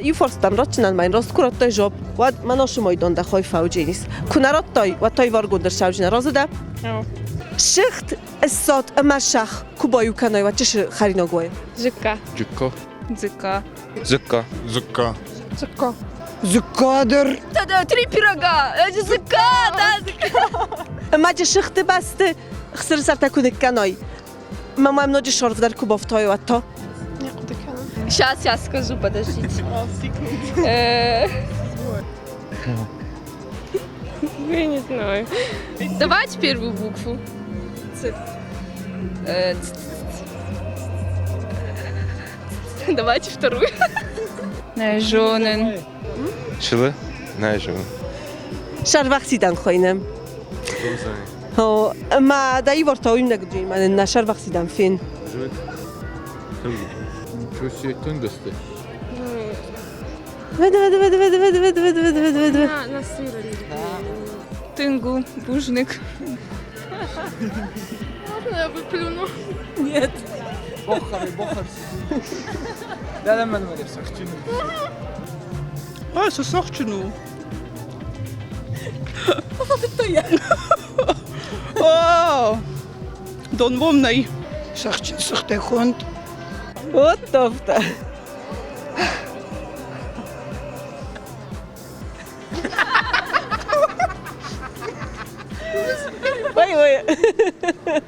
Иу фарстам ратчынан ма ин раст ку радтай жуапп, уӕд мӕ носумой дон дӕ хой фӕудженис. Ку нӕ радтай, уӕд той варгондӕр сауджина разы дӕ? Сыгъд ссад ӕмӕ сах ку баиу кӕнай, уӕд чысы хӕринаг уай? Зыкка. Джыкка. Дзыкка. Зыкка. Зыкка. Зыкка. Зыкка дӕр. Тогда три пирога. Это зыкка, да, зыкка. Ӕмӕ сыгъды бӕсты хсырсӕртӕ куы ныккӕнай, мӕ мӕм ноджы сорвдӕр куы бафтауай, уӕд та? Сейчас я скажу, подождите. Я не знаю. Давайте первую букву. Ц. Ц, ц, ц. Давайте вторую. Нӕ зонын. Чылы? Нӕ зонын. Сӕрвӕхсидӕн хуыйны. Ма дӕ ивӕртӕ уым нӕ нӕ сӕрвӕхсидӕн фен. Веде, веде, веде, веде, веде, веде, веде, веде, веде, веде. На сыре. Тынг у, бузныг. Можно я выплюну? Нет. А, це сахчину. О, Дон вомнай. Сахчин сыхтӕ хонд. Вот тофта. Ой, ой.